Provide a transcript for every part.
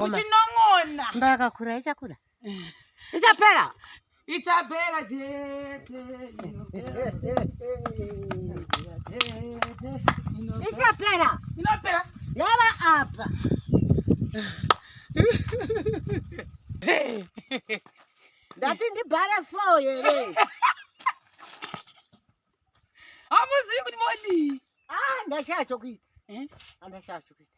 Uchinon'ona. Imba yakakura ichakura. Ichapera. Ichapera chete. Ichapera. Inopera. Yava apa. Ndati ndibhare 4 here. Hamuzivi kuti modii. Ah, ndashaya chokuita. Eh? Andashaya chokuita.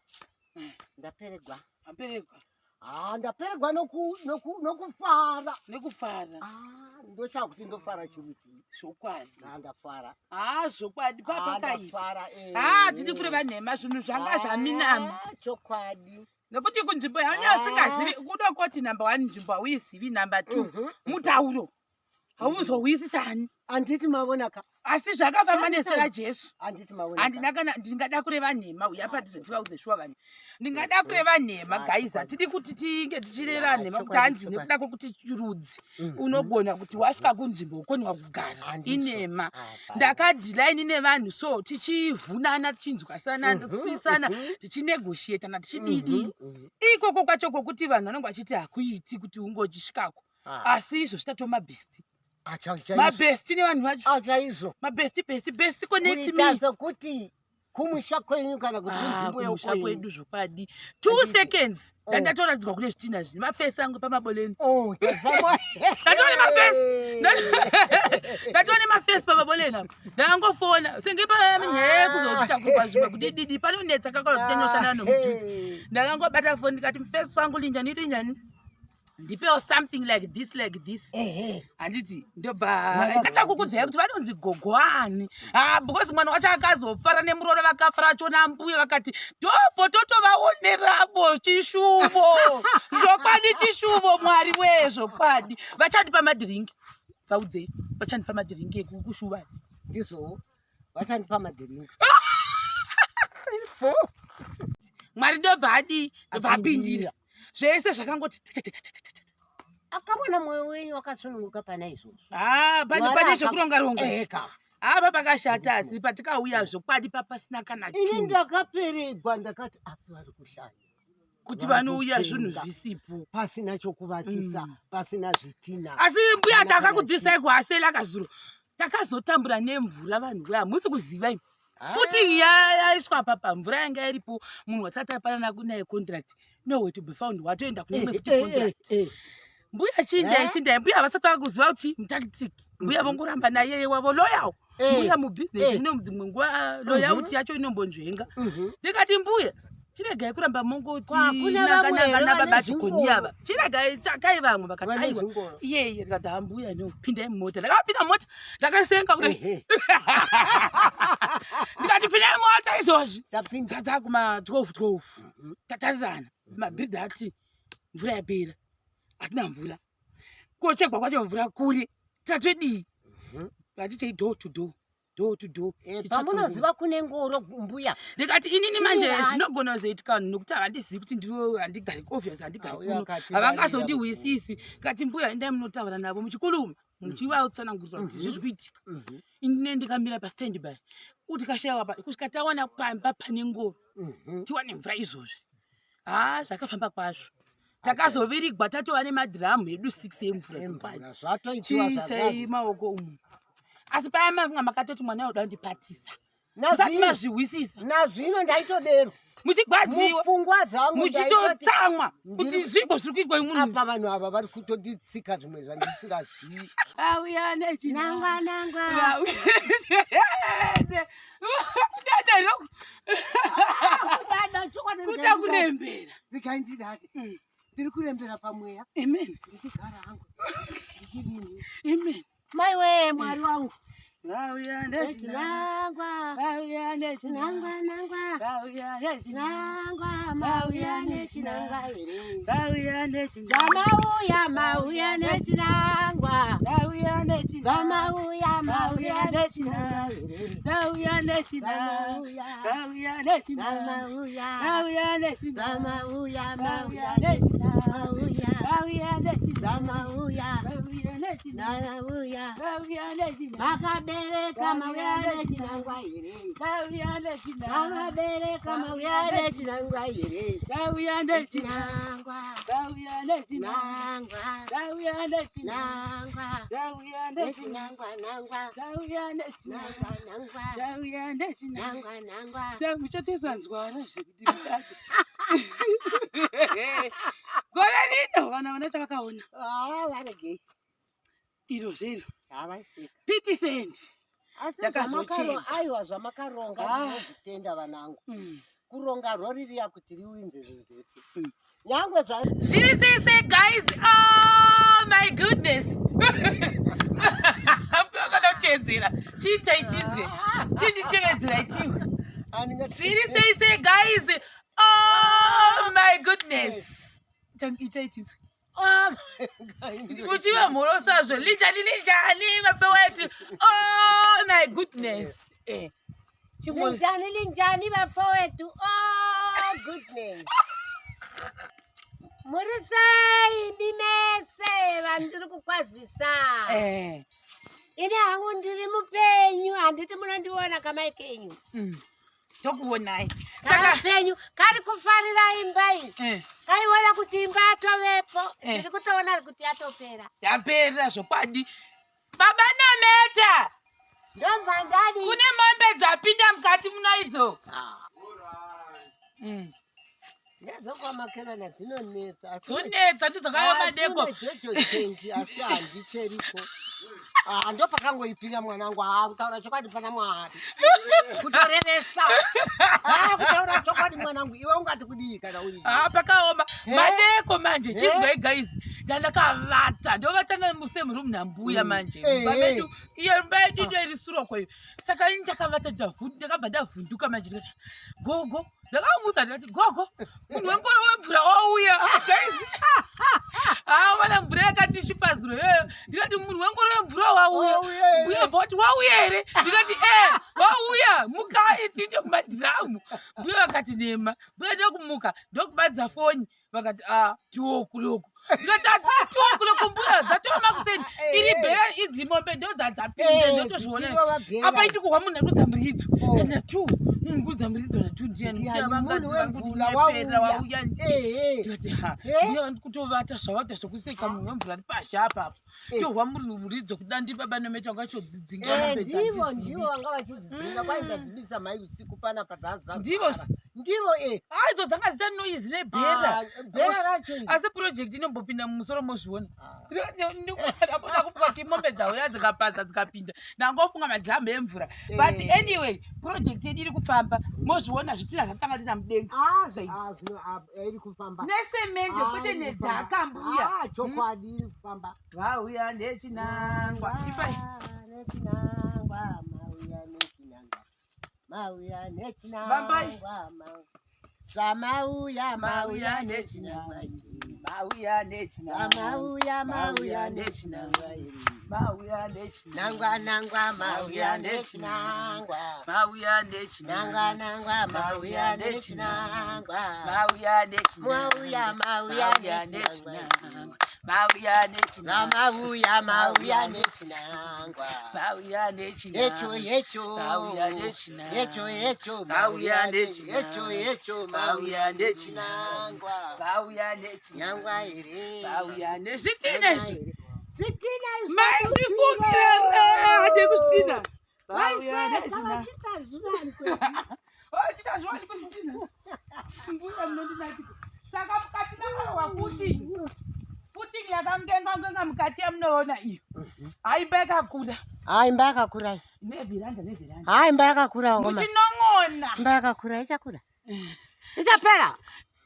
Ndaperegwa. Maperegwa. Ah, ndaperegwa noku noku nokufara. Nekufara. Ah, ndoshaya kuti ndofara chiruti. Zvokwadi. Ah, ndafara. Ah, zvokwadi Ah, papakaipa. ndafara. Eh. Ah, tiri kureva nhema zvinhu zvanga zvaminama. Ah, chokwadi. Nekuti kunzvimbo yaunenge Ah. usingazivi kuda koti number one nzvimbo hauizivi number two Mhm. mutauro hauzowisisani Handiti mavona ka. asi zvakafamba Handisani. nezita rajesu Handiti mavona. ka. handina kana ndingada kureva nhema uya padhuze tivaudze shuwa vanhu ndingada kureva nhema Ah, guys chokwadi. hatidi kuti tinge tichireva Ya, nhema kuti chokwadi, hanzi chokwadi. nekuda kwekuti rudzi Mhm. unogona kuti wasvika kunzvimbo ukoniwa kugara Handizvo. inema Ah, fine. ndakadhilaini nevanhu so tichivhunana tichinzwasana Mhm, sisana mhm. tichinegotiatana tichididi Mhm, mhm. ikoko kwacho kwokuti vanhu vanenge vachiti hakuiti kuti ungochisvikako Ah, asi izvo zvitatu mabhesti ah, chaizvo. mabhesti nevanhu vacho Ah, chaizvo. mabhesti bhesti bhesti connect Kuita me sekuti kumusha kwenyu kana kuti Ah, kunzvimbo kumusha yokwenyu. kwedu zvokwadi two Handiti. seconds Oh. ndandatoratidzwa kune zvitina zvino mafesi angu pamaboleni Oh, tazama. Ndatoona mafesi. Ndatoona mafesi pamaboleni apa ndangofona senge pamhe kuzotakurwa zvimwe kudididi panonetsa kakanoshana nomudhuze ndakangobata foni ndikati mufesi wangu linjani linjani ndipewo something like this like this Ehe. handiti ndobva ndachakukudzai kuti vanonzi gogwani ha because mwana wacho akazofara nemuroora vakafara vachona mbuya vakati topo totovaoneravo chishuvo zvokwadi chishuvo mwari wee zvokwadi vachandipa madhiringi vaudzei vachandipa madhiringi ekushuva Ndizvo. Vachandipa madhiringi. mwari ndobva adii ndobva apindira zvese zvakangoti Akabona mwoyo wenyu wakasununguka pana izvozvo. ha pane Mwari pane aka- zvekuronga-ronga Eka. hapa pakashata asi patikauya zvokwadi papasina kana Ini chinhu ndakaperegwa ndakati asi vari kushanya. kuti Vari vanouya zvinhu kutenga. zvisipo Pasina chokuvakisa, Mm. pasina zvitina. asi mbuya Hapana kana takakudzidzisai kuhasela kazuro takazotambura nemvura vanhu we hamusi kuziva imi Ah. futi yaiswa papa mvura yanga iripo munhu watatapanana naye contract nowhere to be found watoenda kune imwe Eh, futi eh, contract eh, eh. mbuya chindai Eh? chindai mbuya havasati vakuziva kuti mutactic mbuya Mhm. vongoramba naiyeye wavo loyal Eh, mbuya mubhizinesi eh. mune dzimwe nguva loyalty yacho inombonzvenga Mhm. ndikati mbuya chiregai kuramba mongoti Kwakuna vamwe here vane nababadhikoni zvingoro? ava chiregai tsvakai vamwe vakati Vane aiwa zvingoro. iyeye ndikati hambuya no pindai mumota ndakapinda mumota ndakasenga kudai Ehe. ndikati pindai mumota izvozvi Tapinda. dzadzakuma 12 12 Mhm. tatarirana mabhiridha ati mvura yapera hatina mvura kochegwa kwacho mvura kure tatodii Mhm. vatitei door to door door to door Eh, Itsvake pamunoziva kune ngoro mbuya ndikati inini manje Chirai. zvinogona kuzoitika vanhu nokuti havandizivi kuti ndiro handigari obvious handigari Auya kuno akati havangazondihwisisi kati mbuya endai munotaura navo muchikuluma muchivatsanangurira kuti Mhm. zviri kuitika Mhm, inine ndikamira pastand by utikashayiwa pa kusvika tawana pamba pane ngoro mhm. tiwane mvura izvozvi ha zvakafamba kwazvo takazovirigwa tatova nemadhiramu edu 6 emvura Emvura, chokwadi. zvatoitiwa chiisei zvakazvo. maoko umu asi paya manga makatoti mwana uda kundipatisa musati Nazvino mazvihwisisa nazvino ndaitodero muchigwadziwa mupfungwa dzangu ndaitoti muchitotsamwa kuti Ndiri- zviko zviri kuitwa munhu apa vanhu ava vari kutonditsika zvimwe zvandisingazii auya nangwa nangwa nechidada Dada, chokwadi kuda kurembera ndikaindidade Mm. ndiri kurembera pamweya amen ndichigara hangu ndichidini amen mai wee mwari wangu vauya nechinangwa nechinangwa vauya nechinangwa nangwa nangwa vauya nechinangwa nangwa mauya nechinangwa here vauya nechinangwa zvamauya mauya nechinangwa vauya nechinangwa zvamauya mauya Vauya nechinangwa nechinangwa. here vauya nechinangwa zvamauya vauya nechinangwa zvamauya vauya nechinangwa zvamauya vauya mauya nechinangwa. Mauya. Vauya nechinangwa. Zvamauya. Vauya nechinangwa. Ndauya. Vauya nechinangwa. Makabereka mauya nechinangwa here? Vauya nechinangwa. Makabereka mauya nechinangwa here? Vauya nechinangwa. Chinangwa. Vauya nechinangwa. Nangwa. Vauya nechinangwa. Nangwa. Vauya nechinangwa. Nechinangwa nangwa. Vauya nechinangwa. Nangwa nangwa. Vauya nechinangwa. Nangwa nangwa. Muchatezwa nzwara zvekuti mudade. Gore rino vana vana chavakaona Ah, varegei. iro zvero Havaiseka. 50 cent. Asi Ndakazocheka. aiwa zvamakaronga Ah. ndinozvitenda vanangu. Kuronga rori riya kuti riunze zvinhu zvese. Nyangwe zva Zviri sei sei guys? Oh my goodness. Akada kutevedzera. Chiitai chinzwe. Chinditevedzera itiwe. Zviri sei sei guys? Oh my goodness. Itai chinzwe. Muchivamhorosazvo linjani linjani vafeweti. Oh my goodness. Eh. Linjani linjani vafowethu. Oh goodness. Muri sei mimese vandiri kukwazisa. Eh. Ini hangu ndiri mupenyu handiti munondiona kamai kenyu. Tokuonai. Saka Kapenyu kari kufarira imba iyi. Kaiona kuti imba yatovepo. Ndiri kutoona kuti yatopera. Yapera zvokwadi. Baba Nameta. Ndobva ndadi. Kune mombe dzapinda mukati muna idzo. Ndedzokwamakerana dzinonetsa. Dzonetsa ndidzakauya madeko. Jojo tengi asi handicheriko. Ah, ndopakangoipinda mwanangu. Ah, kutaura chokwadi pana Mwari. Kutorevesa. Ah, kutaura chokwadi mwanangu. Iwe ungati kudii kana uri? Ah, pakaoma. Madeko manje chizwai guys. Ndandakavata. Ndovatana musame room nambuya manje. Mumba medu iyo imba yedu ndo iri suroko iyo. Saka ini ndakavata ndakabva ndavhunduka manje ndikati gogo. Ndakamutsa ndikati gogo munhu wengoro wemvura wauya. Guys. Ah, vana mvura yakatishupa zuro iyoyo. Ndikati munhu wengoro wemvura wauya. Wauya. Mbuya bva kuti wauya here? Ndikati eh wauya mukai tiite kumadhiramu. Mbuya vakati nema. Mbuya ndokumuka ndokubadza foni vakati ah 2 o'clock. Ndikati hatisi 2 o'clock mbuya dzatova makuseni. Iri bhera idzi mombe ndo dzadzapinda ndotozviona. Apa iti kuhwa munhu adudza muridzo. Kana 2 munhu kudza muridzo na 2 ndiani. Mbuya Munhu wemvura wauya. wauya. Ndikati ha mbuya kutovata zvavata zvokuseka munhu wemvura ari pashi apapo. Tohwa munhu muridzo kuda ndibaba Nometa wangachodzidzinga mombe Ndivo dzandizivi. ndivo vanga vachidzidzinga kwaingadzibisa mai usiku panapa dzazazara. Ndivo. Ndivo Ah, idzo dzanga dzita noizi nebhera. Ah, bhera racho iri. Asi project inombopinda mumusoro mozviona. Ndakufunga kuti mombe dzauya dzikapaza dzikapinda. Ndangofunga madhiramu emvura. But anyway, project yedu iri kufamba. Mozviona zvitina zvatanga tina mudenga. Ah, Zvaiti. ah, zvino iri kufamba. Nesemende Ah, kwete iri kufamba. nedhaka mbuya. Ah, chokwadi iri kufamba. Vauya nechinangwa. Ipai. Nechinangwa, mauya nechinangwa. Mauya Vambai. nechinangwa. Zvamauya, Mauya mauya nechinangwa. nechinangwa. Mauya nechinangwa. Zvamauya, mauya Mauya nechinangwa. Mauya nechinangwa. Nangwa, nangwa, mauya nechinangwa. Mauya nechinangwa. Nangwa, nangwa, mauya nechinangwa. Mauya nechinangwa. Mauya, mauya Mauya nechinangwa. nechinangwa. Mauya nechinangwa. Zvamauya, mauya nechinangwa. Mauya Yecho, nechinangwa. yecho. Mauya nechinangwa. Yecho, yecho. Mauya nechinangwa. Yecho, yecho. Mauya nechinangwa. nechinangwa. Mauya nechinangwa. Nyangwa here. Mauya nezvitina izvi. Zvitina izvi. Maizvifungira hade kuzvitina. Mauya Vaiseka nechinangwa. vachiita zvivanikwe. Vachita zviwanikwe zvitina. Mbuya munondinakidza. Saka mukati makarohwa kuti puting yakangenga ngenga mukati yamunoona iyo. Haimba yakakura. Ah, imba yakakura iyi. Nevhiranda nevhiranda. Ah, imba yakakura ngoma. Muchinon'ona. Imba yakakura ichakura. Ichapera.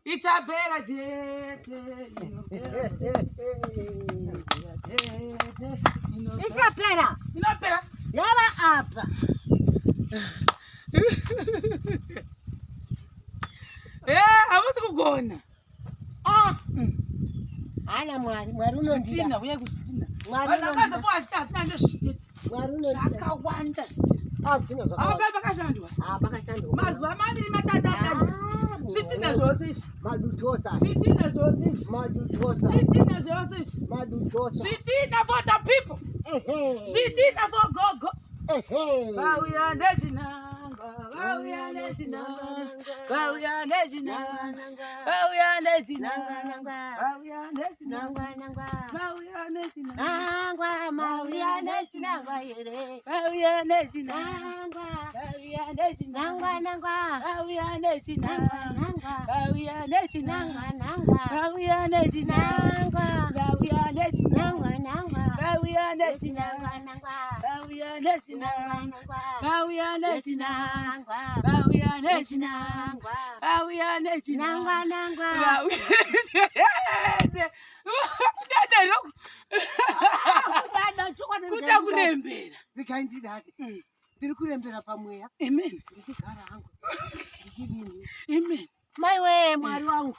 Ichapera chete. Inopera chete. Inopera. Ichapera. Inopera. Yava apa. Eh, hamusi kugona. Ah. Hana Mwari, Mwari unondida. Zvitina, uyai kuzvitina. Mwari Vanhu unondida. vakazopo vachiti hatina ndezvichitete. Mwari unondida. Zvakawanda zvitina. Ah, zvitina zvakawanda. Apa pakashandwa. Ah, pakashandwa. Mazuva maviri matatu atatu. Ah, Zvitina zvose izvi. Madutu ose aya. Zvitina zvose izvi. Madutosa. Zvitina zvose izvi. Madutosa. Zvitina for the people. Zvitina for gogo. Vauya nechinangwa, vauya nechinangwa, vauya nechinangwa, vauya nechinangwa, vauya nechinangwa, vauya nechinangwa, Nangwa mauya nechinangwa here. vauya nechinangwa, Nangwa. vauya nechinangwa, Nangwa nangwa. vauya nechinangwa, Nangwa. vauya nechinangwa, Nangwa nangwa. vauya nechinangwa, Nangwa. vauya nechinangwa, Nangwa nangwa. vauya nechinangwa, Nangwa nangwa. vauya nechinangwa, Nangwa vauya nechinangwa. nangwa. Vauya nechinangwa, Nangwa. vauya nechinangwa, Nangwa nangwa. vauya kudada ino Kudada chokwadi kuda kurembera. Ndikaindidade. Ndiri kurembera pamweya Amen, ndichigara hangu. Ndichidini. amen. Mai wee Mwari wangu.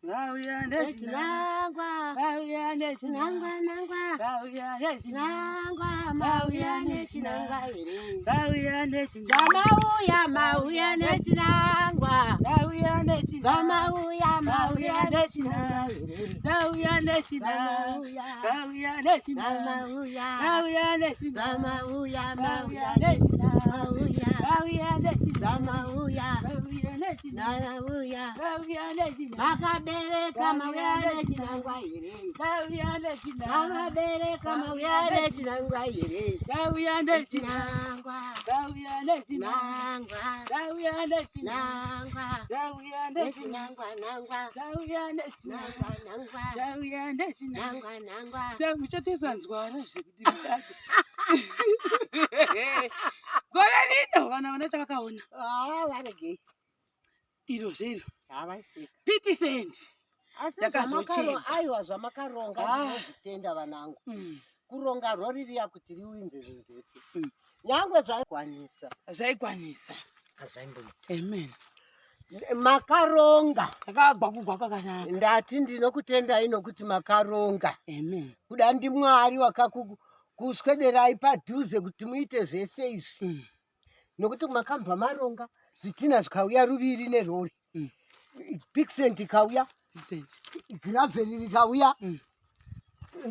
Vauya nechinangwa, Nechinangwa. vauya nechinangwa, Nangwa nangwa. vauya nechinangwa, Nangwa mauya nechinangwa here. vauya nechinangwa, Zvamauya mauya nechinangwa. vauya nechinangwa, Zvamauya mauya vauya nechinangwa nechinangwa, here. vauya nechinangwa, Zvamauya. vauya nechinangwa, Zvamauya. vauya nechinangwa, Zvamauya vauya mauya nechinangwa. mauya. Vauya nechinangwa, Zvamauya. vauya nechinangwa, Zvamauya. vauya nechinangwa, Makabereka mauya nechinangwa here. vauya nechinangwa, Makabereka mauya nechinangwa here. vauya nechinangwa, Chinangwa. vauya nechinangwa, Nangwa. vauya nechinangwa, Nangwa. vauya nechinangwa, Nechinangwa nangwa. vauya nechinangwa, Nangwa nangwa. vauya nechinangwa. Nangwa nangwa. Muchatoiswa nzwara zvekuti mudade. Gore rino vana vana chavakaona Ah, varegei. iro zvero Havaisika. pity cent. Asi Ndakazochema. aiwa zvamakaronga Ah. ndinozvitenda vanangu. Kuronga rori riya kuti riunze zvinhu zvese. Nyangwe zvaikwanisa. Zvaikwanisa. Hazvaimboita. Amen. Makaronga. Takagwakugwa kwakanaka. Ndati ndinokutendai nokuti makaronga. Amen. Kuda ndiMwari wakakuswederai padhuze kuti muite zvese izvi. Nokuti makabva maronga zvitina zvikauya ruviri nerori. Pixent ikauya, Vincent. gravheri rikauya,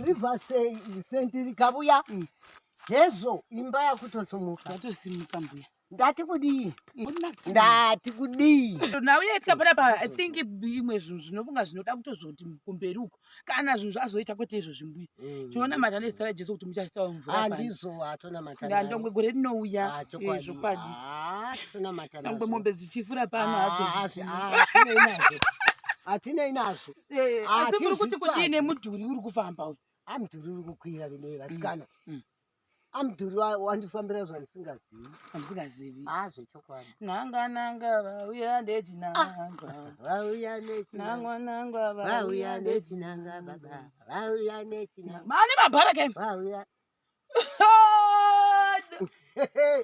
river sent rikauya. Hezvo imba yakutosimuka. Yatosimuka mbuya. Ndati kudii? Kunaka. Ndati kudii? Nhau yaitika panapa, I think imwe zvinhu zvinofunga zvinoda kutozoti kumberi uko kana zvinhu zvazoita kwete izvozvi mbuya. Tinonamata nezita raJesu kuti muchaitawo mvura pano. Handizvo hatonamata. Ndangwe gore rinouya zvokwadi. Tonamata Nyangwe mombe dzichifura pano hadzo. Hatinei nazvo. Hatinei nazvo. Asi muri kuti Hatizvitsvagi. kudii nemudhuri uri kufamba uyu? Amudhuri uri kukwira rinoi vasikana. Amudhuri wandifambira zvandisingazivi. Hamusingazivi. Zvechokwadi. Nanga nanga vauya ndechinangwa. Vauya nechinanga. Nangwa nangwa Vauya vauya nechinanga baba. Vauya nechinanga. Mane mabhara kaimi. Vauya.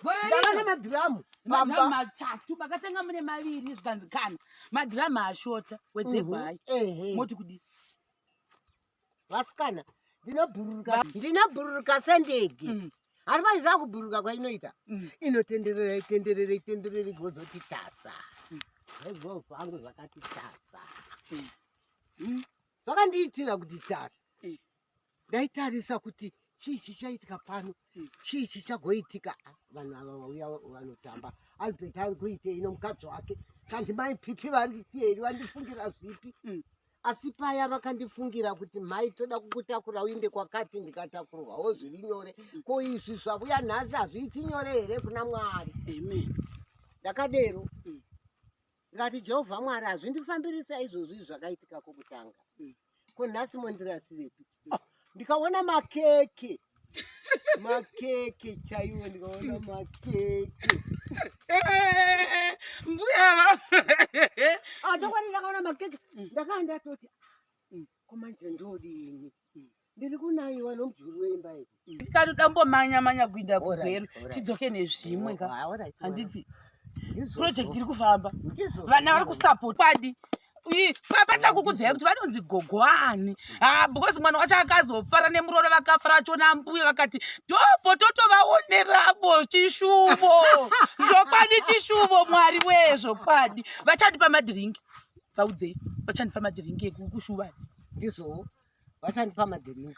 Gore Ndava rino. nemadhiramu. Madhiramu Pamba. matatu makatenga mune maviri zvikanzi kana madhiramu ashota wedzegwai Ehe. moti kudii? Vasikana, ndinobhururuka ndinobhururuka sendege. Hari maiziva kubhururuka kwainoita? Inotenderera itenderera itenderera igozoti tasa. Zvaizvo zvangu zvakati tasa. Zvakandiitira kuti tasa. Ndaitarisa kuti chii chichaitika pano, chii chichagoitika. Ah, vanhu ava vauya vanotamba. Albert ari kuitei nomukadzi wake? Kandi mai Pipi vari kuitei? Vandifungira zvipi? Asi paya vakandifungira kuti mai toda kukutakura uinde kwakati, ndikatakurwawo zviri nyore. Ko izvi zvavuya nhasi hazviiti nyore here kuna Mwari? Amen. Ndakadero. Ndikati Jehovha Mwari hazvindifambirisa izvozvi zvakaitika kwokutanga. Ko nhasi mondirasirepi? Ah, ndikaona makeke. Makeke chaiwo ndikaona makeke. Mbuya va. Ah, chokwadi ndakaona makeke. Ndakanga ndatoti ko manje ndodini? Ndiri kunayiwa nomudhuri weimba iyi. Kanoda mbomanya manya kuinda Alright, kugweru alright. tidzoke nezvimwe ka. Ah, alright, Handiti Ndizvozvo. project iri kufamba. Ndizvozvo. Vana vari kusapota kwadi. Pachakukudzai kuti vanonzi gogo ani. Ah, because mwana wacho akazofara nemuroora vakafara vachiona mbuya vakati topo totovaoneravo chishuvo. Zvokwadi chishuvo Mwari wee zvokwadi. Vachandipa madhiringi. Vaudzei vachandipa madhiringi ekushuva. Ndizvowo, vasandipa madhiringi.